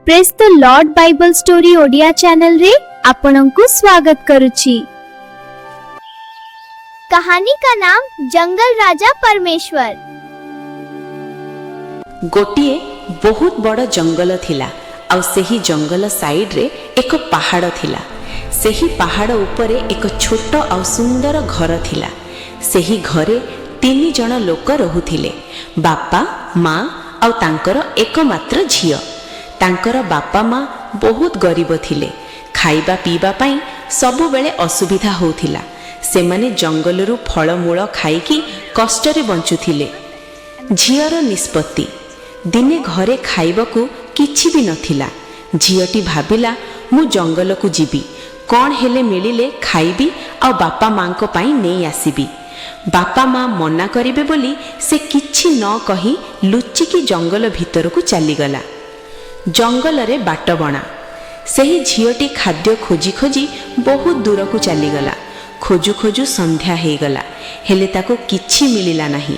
Praise the Lord Bible Story Odia ଚ୍ୟାନେଲରେ ଆପଣଙ୍କୁ ସ୍ୱାଗତ କରୁଛି। कहानी का नाम जंगल राजा परमेश्वर। ଗୋଟିଏ ବହୁତ ବଡ଼ ଜଙ୍ଗଲ ଥିଲା ଆଉ ସେହି ଜଙ୍ଗଲ ସାଇଡ୍ରେ ଏକ ପାହାଡ଼ ଥିଲା। ସେହି ପାହାଡ଼ ଉପରେ ଏକ ଛୋଟ ଆଉ ସୁନ୍ଦର ଘର ଥିଲା। ସେହି ଘରେ ତିନି ଜଣ ଲୋକ ରହୁଥିଲେ, ବାପା, ମା ଆଉ ତାଙ୍କର ଏକମାତ୍ର ଝିଅ। ତାଙ୍କର ବାପା ମା ବହୁତ ଗରିବ ଥିଲେ। ଖାଇବା ପିଇବା ପାଇଁ ସବୁବେଳେ ଅସୁବିଧା ହେଉଥିଲା। ସେମାନେ ଜଙ୍ଗଲରୁ ଫଳମୂଳ ଖାଇକି କଷ୍ଟରେ ବଞ୍ଚୁଥିଲେ। ଝିଅର ନିଷ୍ପତ୍ତି। ଦିନେ ଘରେ ଖାଇବାକୁ କିଛି ବି ନଥିଲା। ଝିଅଟି ଭାବିଲା, ମୁଁ ଜଙ୍ଗଲକୁ ଯିବି, କ'ଣ ହେଲେ ମିଳିଲେ ଖାଇବି ଆଉ ବାପା ମାଙ୍କ ପାଇଁ ନେଇ ଆସିବି। ବାପା ମା ମନା କରିବେ ବୋଲି ସେ କିଛି ନ କହି ଲୁଚିକି ଜଙ୍ଗଲ ଭିତରକୁ ଚାଲିଗଲା। ଜଙ୍ଗଲରେ ବାଟବଣା। ସେହି ଝିଅଟି ଖାଦ୍ୟ ଖୋଜି ଖୋଜି ବହୁତ ଦୂରକୁ ଚାଲିଗଲା। ଖୋଜୁ ଖୋଜୁ ସନ୍ଧ୍ୟା ହେଇଗଲା, ହେଲେ ତାକୁ କିଛି ମିଳିଲା ନାହିଁ।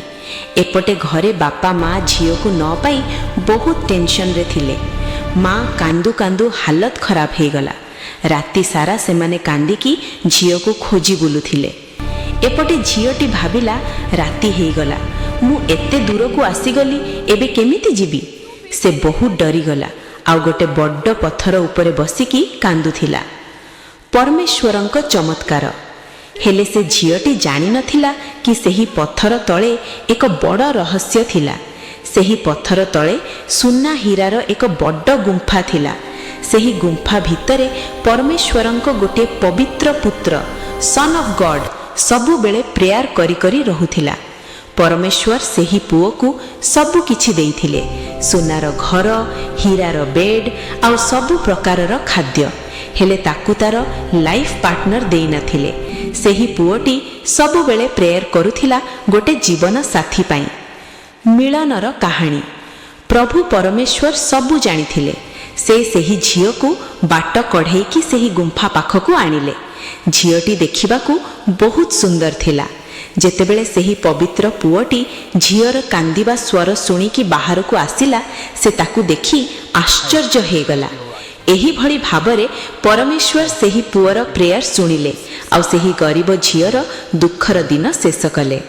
ଏପଟେ ଘରେ ବାପା ମା ଝିଅକୁ ନ ପାଇ ବହୁତ ଟେନସନରେ ଥିଲେ। ମା କାନ୍ଦୁ କାନ୍ଦୁ ହାଲତ ଖରାପ ହେଇଗଲା। ରାତି ସାରା ସେମାନେ କାନ୍ଦିକି ଝିଅକୁ ଖୋଜି ବୁଲୁଥିଲେ। ଏପଟେ ଝିଅଟି ଭାବିଲା, ରାତି ହେଇଗଲା, ମୁଁ ଏତେ ଦୂରକୁ ଆସିଗଲି, ଏବେ କେମିତି ଯିବି? ସେ ବହୁତ ଡରିଗଲା ଆଉ ଗୋଟେ ବଡ଼ ପଥର ଉପରେ ବସିକି କାନ୍ଦୁଥିଲା। ପରମେଶ୍ୱରଙ୍କ ଚମତ୍କାର। ହେଲେ ସେ ଝିଅଟି ଜାଣିନଥିଲା କି ସେହି ପଥର ତଳେ ଏକ ବଡ଼ ରହସ୍ୟ ଥିଲା। ସେହି ପଥର ତଳେ ସୁନା ହୀରାର ଏକ ବଡ଼ ଗୁମ୍ଫା ଥିଲା। ସେହି ଗୁମ୍ଫା ଭିତରେ ପରମେଶ୍ୱରଙ୍କ ଗୋଟିଏ ପବିତ୍ର ପୁତ୍ର, ସନ୍ ଅଫ୍ ଗଡ୍, ସବୁବେଳେ ପ୍ରେୟାର କରି କରି ରହୁଥିଲା। ପରମେଶ୍ୱର ସେହି ପୁଅକୁ ସବୁ କିଛି ଦେଇଥିଲେ, ସୁନାର ଘର, ହୀରାର ବେଡ୍ ଆଉ ସବୁ ପ୍ରକାରର ଖାଦ୍ୟ। ହେଲେ ତାକୁ ତାର ଲାଇଫ୍ ପାର୍ଟନର ଦେଇନଥିଲେ। ସେହି ପୁଅଟି ସବୁବେଳେ ପ୍ରେୟର କରୁଥିଲା ଗୋଟେ ଜୀବନ ସାଥୀ ପାଇଁ। ମିଳନର କାହାଣୀ। ପ୍ରଭୁ ପରମେଶ୍ୱର ସବୁ ଜାଣିଥିଲେ। ସେ ସେହି ଝିଅକୁ ବାଟ କଢ଼େଇକି ସେହି ଗୁମ୍ଫା ପାଖକୁ ଆଣିଲେ। ଝିଅଟି ଦେଖିବାକୁ ବହୁତ ସୁନ୍ଦର ଥିଲା। ଯେତେବେଳେ ସେହି ପବିତ୍ର ପୁଅଟି ଝିଅର କାନ୍ଦିବା ସ୍ୱର ଶୁଣିକି ବାହାରକୁ ଆସିଲା, ସେ ତାକୁ ଦେଖି ଆଶ୍ଚର୍ଯ୍ୟ ହେଇଗଲା। ଏହିଭଳି ଭାବରେ ପରମେଶ୍ୱର ସେହି ପୁଅର ପ୍ରେୟାର ଶୁଣିଲେ ଆଉ ସେହି ଗରିବ ଝିଅର ଦୁଃଖର ଦିନ ଶେଷ କଲେ।